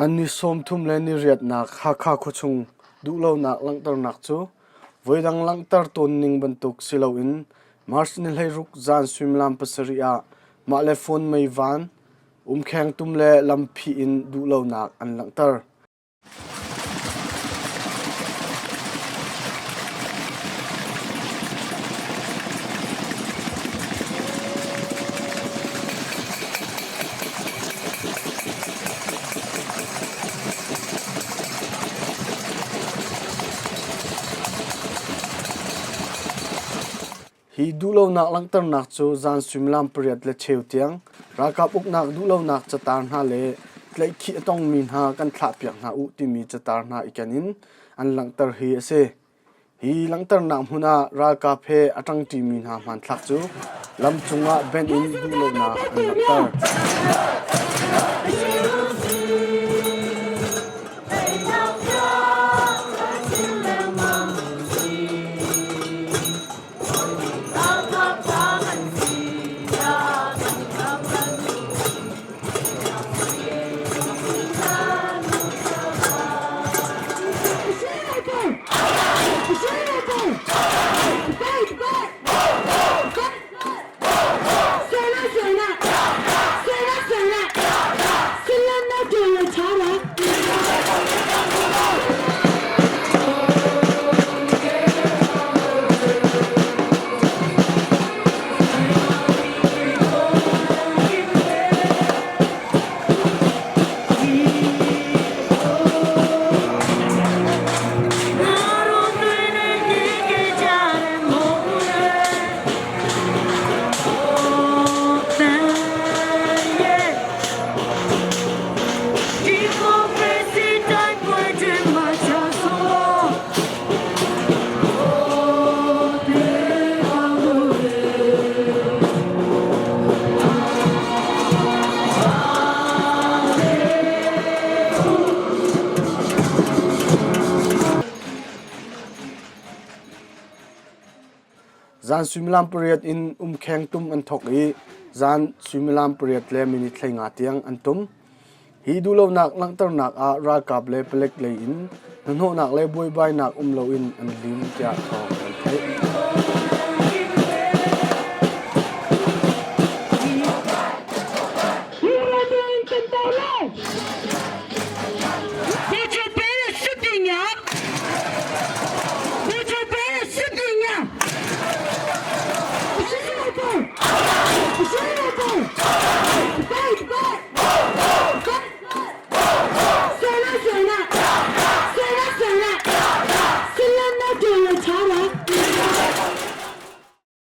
An ni 30 le ni riatnak Hakha khuachung duhlonak langhternak cu voidang langhter tawn ning bantuk si loin March ni 16 zan suimilam 7 ah mah le phone mei van, umkheng tum le lamphih in duhlonak an langhter. Hi duhlonak langhternak cu zan suimilam pariat le cheu tiang ralkap uknak duhlonak catar hna le tlaihkhih a tongmi hna kan thlahpiak hna u timi catar hna i ken in an langhter hi a si. Hi langhternak hmun ah ralkap he a ṭangṭimi hna hmanthlak cu lam cungah benh in duhlonak an langhter. Zan suimilam pariat in umkheng tum an thawk i zan suimilam pariat le minit 15 tiang an tum. Hi duhlonak langhternak ah ralkap le palek lei in hnahnawhnak le buaibainak um loin an lim tiah thawng.